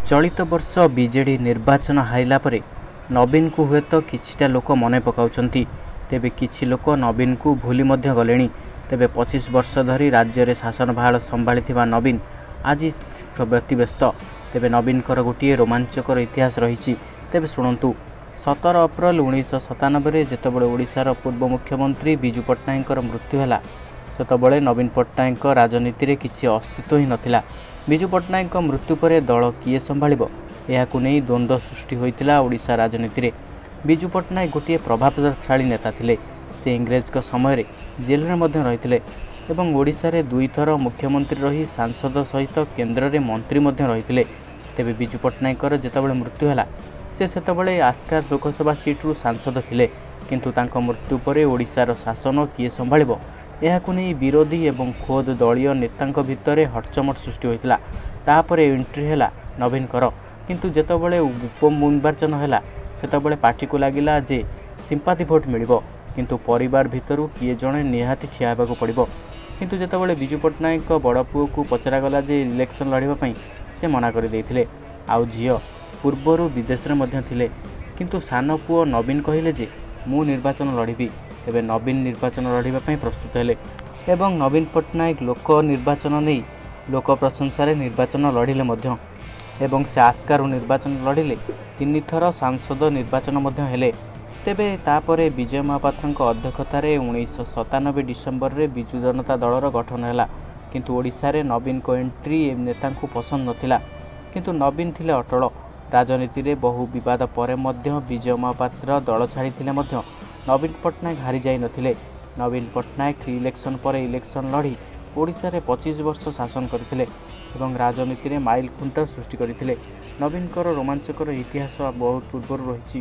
ଚଳିତ ବର୍ଷ ବିଜେଡି ନିର୍ବାଚନ ହାରିଲା ପରେ ନବୀନଙ୍କୁ ହୁଏତ କିଛିଟା ଲୋକ ମନେ ପକାଉଛନ୍ତି। ତେବେ କିଛି ଲୋକ ନବୀନଙ୍କୁ ଭୁଲି ମଧ୍ୟ ଗଲେଣି। ତେବେ 25 ବର୍ଷ ଧରି ରାଜ୍ୟରେ ଶାସନଭାର ସମ୍ଭାଳିଥିବା ନବୀନ ଆଜି ବ୍ୟତିବ୍ୟସ୍ତ। ତେବେ ନବୀନଙ୍କର ଗୋଟିଏ ରୋମାଞ୍ଚକର ଇତିହାସ ରହିଛି। ତେବେ ଶୁଣନ୍ତୁ। 17 ଅପ୍ରେଲ 1997ରେ ଯେତେବେଳେ ଓଡ଼ିଶାର ପୂର୍ବ ମୁଖ୍ୟମନ୍ତ୍ରୀ ବିଜୁ ପଟ୍ଟନାୟକଙ୍କର ମୃତ୍ୟୁ ହେଲା, ସେତେବେଳେ ନବୀନ ପଟ୍ଟନାୟକଙ୍କ ରାଜନୀତିରେ କିଛି ଅସ୍ତିତ୍ୱ ହିଁ ନଥିଲା। ବିଜୁ ପଟ୍ଟନାୟକଙ୍କ ମୃତ୍ୟୁ ପରେ ଦଳ କିଏ ସମ୍ଭାଳିବ, ଏହାକୁ ନେଇ ଦ୍ୱନ୍ଦ୍ୱ ସୃଷ୍ଟି ହୋଇଥିଲା ଓଡ଼ିଶା ରାଜନୀତିରେ। ବିଜୁ ପଟ୍ଟନାୟକ ଗୋଟିଏ ପ୍ରଭାବଶାଳୀ ନେତା ଥିଲେ। ସେ ଇଂରେଜଙ୍କ ସମୟରେ ଜେଲରେ ମଧ୍ୟ ରହିଥିଲେ ଏବଂ ଓଡ଼ିଶାରେ ଦୁଇଥର ମୁଖ୍ୟମନ୍ତ୍ରୀ ରହି ସାଂସଦ ସହିତ କେନ୍ଦ୍ରରେ ମନ୍ତ୍ରୀ ମଧ୍ୟ ରହିଥିଲେ। ତେବେ ବିଜୁ ପଟ୍ଟନାୟକଙ୍କର ଯେତେବେଳେ ମୃତ୍ୟୁ ହେଲା, ସେ ସେତେବେଳେ ଆସ୍କା ଲୋକସଭା ସିଟରୁ ସାଂସଦ ଥିଲେ। କିନ୍ତୁ ତାଙ୍କ ମୃତ୍ୟୁ ପରେ ଓଡ଼ିଶାର ଶାସନ କିଏ ସମ୍ଭାଳିବ, ଏହାକୁ ନେଇ ବିରୋଧୀ ଏବଂ ଖୋଦ୍ ଦଳୀୟ ନେତାଙ୍କ ଭିତରେ ହଟଚମଟ ସୃଷ୍ଟି ହୋଇଥିଲା। ତାପରେ ଏଣ୍ଟ୍ରି ହେଲା ନବୀନଙ୍କର। କିନ୍ତୁ ଯେତେବେଳେ ଉପନିର୍ବାଚନ ହେଲା, ସେତେବେଳେ ପାର୍ଟିକୁ ଲାଗିଲା ଯେ ସିମ୍ପାଥି ଭୋଟ ମିଳିବ, କିନ୍ତୁ ପରିବାର ଭିତରୁ କିଏ ଜଣେ ନିହାତି ଠିଆ ହେବାକୁ ପଡ଼ିବ। କିନ୍ତୁ ଯେତେବେଳେ ବିଜୁ ପଟ୍ଟନାୟକଙ୍କ ବଡ଼ ପୁଅକୁ ପଚରାଗଲା ଯେ ଇଲେକ୍ସନ ଲଢ଼ିବା ପାଇଁ, ସେ ମନା କରିଦେଇଥିଲେ। ଆଉ ଝିଅ ପୂର୍ବରୁ ବିଦେଶରେ ମଧ୍ୟ ଥିଲେ। କିନ୍ତୁ ସାନ ପୁଅ ନବୀନ କହିଲେ ଯେ ମୁଁ ନିର୍ବାଚନ ଲଢ଼ିବି। ତେବେ ନବୀନ ନିର୍ବାଚନ ଲଢ଼ିବା ପାଇଁ ପ୍ରସ୍ତୁତ ହେଲେ ଏବଂ ନବୀନ ପଟ୍ଟନାୟକ ଲୋକ ନିର୍ବାଚନ ନେଇ ଲୋକ ପ୍ରଶଂସାରେ ନିର୍ବାଚନ ଲଢ଼ିଲେ ମଧ୍ୟ। ଏବଂ ସେ ଆସ୍କାରୁ ନିର୍ବାଚନ ଲଢ଼ିଲେ, ତିନିଥର ସାଂସଦ ନିର୍ବାଚନ ମଧ୍ୟ ହେଲେ। ତେବେ ତାପରେ ବିଜୟ ମହାପାତ୍ରଙ୍କ ଅଧ୍ୟକ୍ଷତାରେ 1997 ଡିସେମ୍ବରରେ ବିଜୁ ଜନତା ଦଳର ଗଠନ ହେଲା। କିନ୍ତୁ ଓଡ଼ିଶାରେ ନବୀନଙ୍କ ଏଣ୍ଟ୍ରି ନେତାଙ୍କୁ ପସନ୍ଦ ନଥିଲା। କିନ୍ତୁ ନବୀନ ଥିଲେ ଅଟଳ। ରାଜନୀତିରେ ବହୁ ବିବାଦ ପରେ ମଧ୍ୟ ବିଜୟ ମହାପାତ୍ର ଦଳ ଛାଡ଼ିଥିଲେ ମଧ୍ୟ ନବୀନ ପଟ୍ଟନାୟକ ହାରିଯାଇନଥିଲେ। ନବୀନ ପଟ୍ଟନାୟକ ଇଲେକ୍ସନ ପରେ ଇଲେକ୍ସନ ଲଢ଼ି ଓଡ଼ିଶାରେ 25 ବର୍ଷ ଶାସନ କରିଥିଲେ ଏବଂ ରାଜନୀତିରେ ମାଇଲଖୁଣ୍ଟ ସୃଷ୍ଟି କରିଥିଲେ। ନବୀନଙ୍କର ରୋମାଞ୍ଚକର ଇତିହାସ ବହୁତ ପୂର୍ବରୁ ରହିଛି।